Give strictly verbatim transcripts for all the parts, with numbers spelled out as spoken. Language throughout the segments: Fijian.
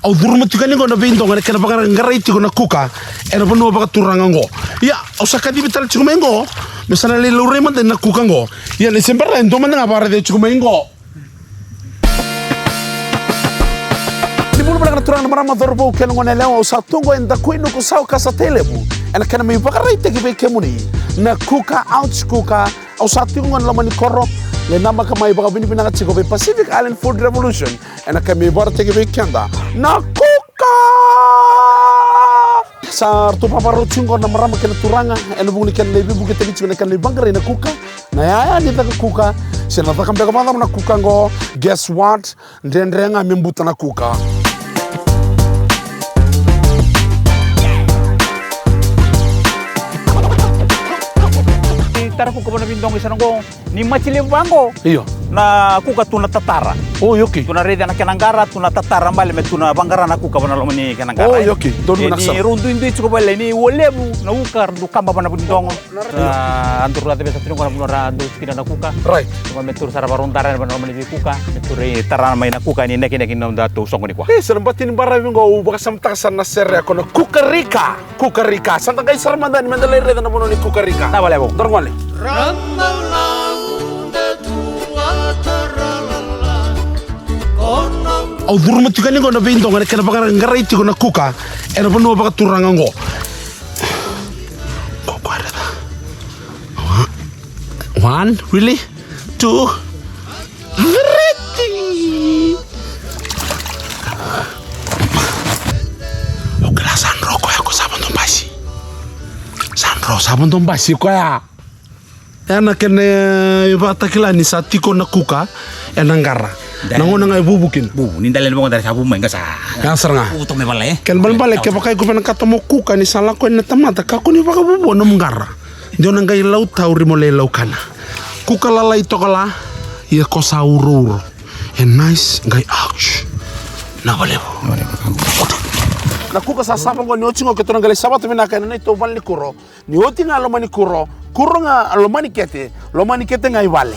Au curuma tiko yani qo na veidogo ena kena vakaqarai tiko na kuka ena vanua vakaturaga qo. Ia, au sa kacivi tale tiko mai qo me sa na lai laurai mada na kuka qo. Ia, ni se bera, e dua mada ga vakaraica tiko mai qo. Ni bula vinaka na turaga, na marama, cauravou kei na goneyalewa, au sa tu qo e Dakuinuku, Sawa Kasa, Tailevu, ena kena mai vakaraitaki vei kemuni na kuka, ouch, kuka. Au sa tiko qo ena loma ni koro, qai namaka mai vakavinavinaka tiko vei Pacific Island Food Revolution ena kena mai vakaraitaki vei keda na kuka. Sa ratou vakarau tiko qo na marama kei na turaga ena vuku ni kena lai veivuketaki tiko na kena lai vaqarai na kuka, na yaya ni caka kuka, se na caka beka vakacava na kuka qo. Guess what? Dredre ga me buta na kuka. Ni tara kuka vua na veidogo i sana qo. Ni maji levu vaqo. Io. Na kuka tu na tatara. O, io, okay. Tu na raica na kena qara, tu na tatara bale me tu na vaqara na kuka vua na loma ni kena qara. O, io, okay. Donu, e, vinaka sara. Ni rau duidui tiko vale, ni ua levu na uka, rau kaba vua na vunidogo. Io. A, a duru na cevesa tiko qo na vanua ra dau tikina na kuka. Right. Tiko me turu sara varau dara vua na loma ni veikuka. Me turu i tara mai na kuka ni nekineki ni noda tou soqo nikua. E, sa na bati ni baravi qo, au vakasamataka sara na sere yako na kukarika. Kukarika, sa da qai sara mada yani meda lai raica na vanua ni kukarika. Na valevu. Dara gole. Au curuma tiko yani qo na veidogo ena kena vakaqarai tiko na kuka ena vanua vakaturaga qo. Qo, qo, raica. One, really? Two, three. Au kila sa dro koya ko sa vodo basi. Sa dro sa vodo basi koya. Ena kena, e, vakatakila ni sa tiko na kuka ena qara. Na gauna ga e vuvu kina. Vu, ni daliga ni vaqo dara sa vu mai ga sa. Ga sara ga. Vu toka mai vale, e? Kena balebale, kevaka iko vinakata mo kuka ni sa lako yani na tamata, kakua ni vakavuvua nomu qara. Dua na qai lau tauri mo lai laukana. Kuka lalai toka la, ia ko sa urouro. E nice, qai ouch. Na valevu. Na kuka sa sava qo ni oti qo keitou na qai lai savata vinaka ena neitou vale ni kuro. Ni oti ga loma ni kuro, kuro ga loma ni kete, loma ni kete ga i vale.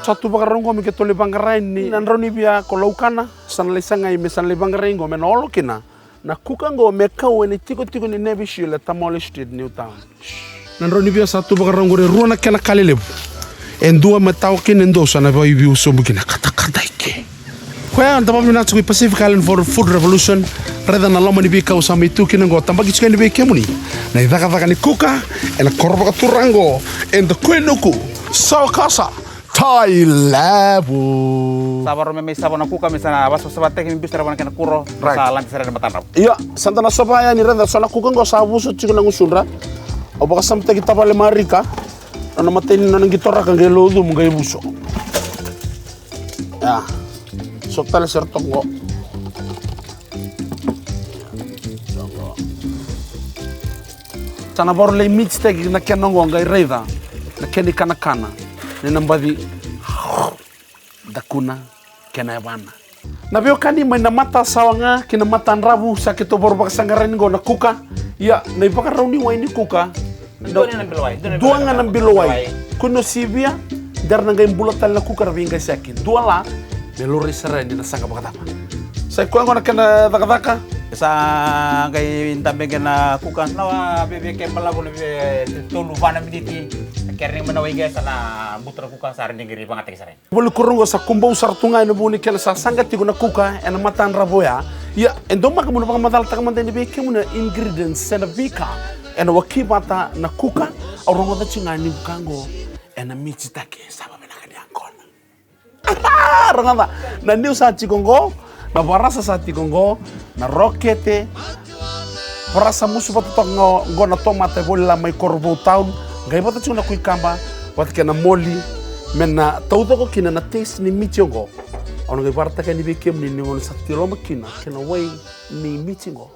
Sa tu vakarau qo me keitou lai vaqarai ni na drau ni via ko laukana. Sa na lai sagai me sa na lai vaqarai qo me na olo kina na kuka qo me kau ena itikotiko ni Navy SEAL e Tamale Street, Newtown. Na drau ni via sa tu vakarau qori e rua na kena ka lelevu. E dua me tawa kina, e dua sa na vaiviu sobu kina, katakata i ke. Koya da vakavinaka tiko i Pacific Island Food Revolution. Raica na loma ni veikau sa mai tu kina qo, tabaki tiko yani vei kemuni na icakacaka ni kuka ena koro vakaturaga qo e Dakuinuku, Sawa Kasa, Tailevu. Sa varau me mai sava na kuka me sa na vasavasavataki me biu sara vua na kena kuro. Right. Sa lade sara ena matadrau. Ia, sa da na sova yani, raica so na kuka qo sa vuso tiko na gusudra. Au vakasamataki tavale Marika. Nona matai ni nona qitoraka qai locumu qai vuso. Ia. So tale sara toka qo. Sa na vakarau lai mixtaki na kena oqo qai raica na kena ikanakana ni na baci dakuna kena yavana. Na veiwekani, mai na matasawa ga ki na matadravu sa keitou vakarau vakasaqarai yani qo na kuka. Ia, na ivakarau ni wai ni kuka. Dua ga na bilo wai, dua ga na bilo wai. Kua ni sivia, de ra na qai bula tale na kuka, ra veiqaisaki. Dua la, me laurai sara yani na saqa vakacava. Sa i koya qo na kena cakacaka. Sa qai dabe qe na kuka, na wa veveke balavu na ve tolu va na miniti. Sa kere ni mai na wai qe sa na buta na kuka, sa ra ni qiri vagataki sara yani. Voli kuro qo sa kubou sara tu ga ena vuku ni kena sa saqa tiko na kuka ena matadravu oya. Ia, e dua maka mo na vakamacalataka mada yani vei kemuni na ingredients se na veika ena waki vata na kuka. Au rogoca tiko ga ni kuka qo ena mixitaki, sa vavinaka ni yaqona. Rogoca, na niu sa tiko qo, na varasa sa tiko qo, na rokete, varasa musu vata toka qo, qo na tomata e voli la mai Korovou town, qai vata tiko na kuikaba vata kei na moli, me na taucoko kina na taste ni miti oqo. Au na qai varataka yani vei kemuni ni gauna sa tiloma kina kei na wai ni miti oqo.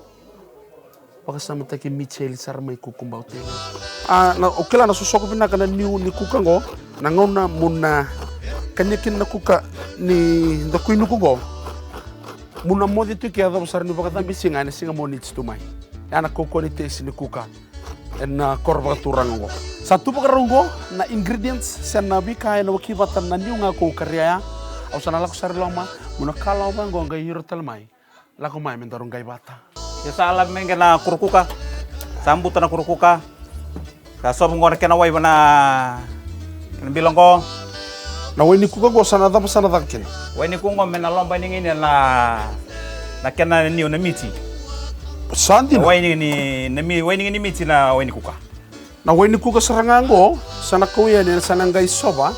Vakasamataki Michel sara mai Kukubau tele. A, na, o kila na sosoko vinaka na niu ni kuka qo, na gauna mo na kania kina na kuka ni Dakuinuku qo. Mo na moce tu ke yacova sara ni vakacabe siga ena siga mo ni tu mai. Ya na kaukauwa ni taste ni kuka. ena koro vakaturaga oqo. Sa tu vakarau oqo na ingredients se na veika ena waki vata na niu ga ko u karia ya. Au sa na lako sara i loma, mo na kalawa vaqo qai iro tale mai. Lako mai me daru qai vata. Ia sa lave mai qe na kuro kuka. Sa buta na kuro kuka. Sa sova qo na kena wai va na kena bila qo. Na wai ni kuka qo sa na cava sa na caka kina? Wai ni kuka qo me na loba ni gini na, na kena niu na miti. Sa dina. Wai ni, ni, na mi, wai ni gini miti na wai ni kuka. Na wai ni kuka sara ga qo, sa na kau yani, sa na qai sova.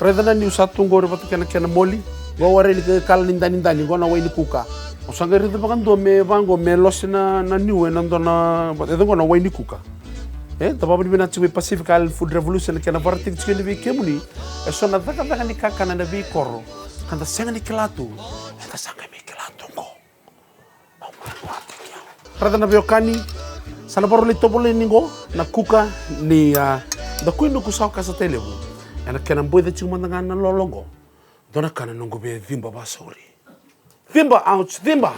Raica na niu sa tu qori vata kena, kena moli. Qo ware ni kala ni danidani, qo na wai ni kuka. O sa qai raica vakadua me vaqo, me lose na, na niu, ena dua na, e qo na wai ni kuka. E, da vavinavinaka tiko vei Pacific Island Food Revolution, kena varataki tiko yani vei kemuni. E so na cakacaka ni kakana na veikoro. Ka da sega ni kila tu. E da sa qai me kila tu qo. Raica na veiwekani, sa na varau lai tovolei ni qo na kuka ni, a, dakuinuku sa okasa tailevu. Ena kena boica tiko mada ga na lolo qo. Dua na ka na noqu via ciba vasauri. Ciba, ouch, ciba.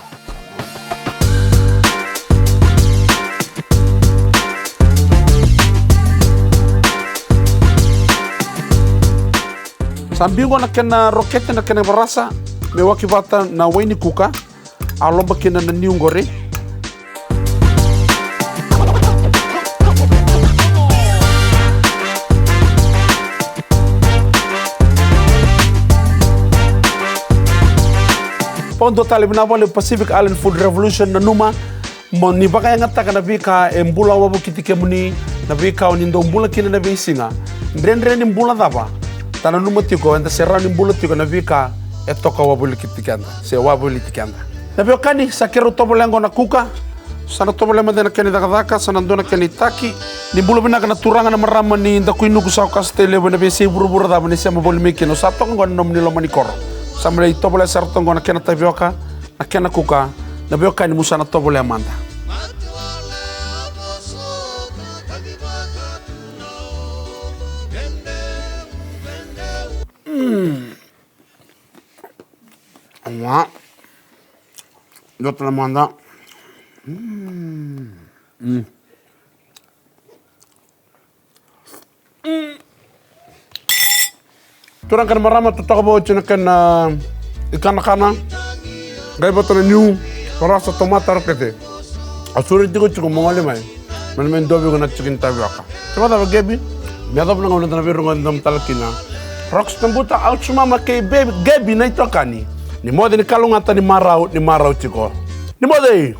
Sa biu qo na kena rokete, na kena varasa, me waki vata na wai ni kuka. A loba kina na niu qori. Vakadua tale, vinaka vakalevu Pacific Island Food Revolution, nanuma mo ni vakayagataka na veika e bula wavokiti kemuni, na veika o ni dau bula kina na veisiga. Dredre ni bula cava? Da nanuma tiko, eda se rawa ni bula tiko na veika e toka wavoliti keda, se wavoliti keda. Na veiwekani, sa keirau tovolea qo na kuka, sa na tovolea mada na kena icakacaka, sa na dua na kena itaki. Ni bula vinaka na turaga na marama ni dakuinuku sa okasa tailevu ena veiyasai vuravura cava ni sema voli mai kina, sa toka qo na nomuni loma ni koro. Sa mai tovolea sara toka qo na kena tavioka, na kena kuka, na veiwekani mo sa na tovolea mada. Mm. Awa. Dua tale mada. Mm. Mm. Turaga kei na marama, totoka vakaoti na kena ikanakana. Qai vata na niu, varasa, tomata, rokete. A suri tiko tiko mo gole mai. Mena me dua vei iko na chicken tavioka. Sa vakacava Gebi? Me yacova na gauna da na veirogoci domo tale kina. Rocks Nabuta, Ouch Mama kei Baby, Gebi na itokani. Ni moce ni kalougata, ni marau, ni marau tiko. Ni moce!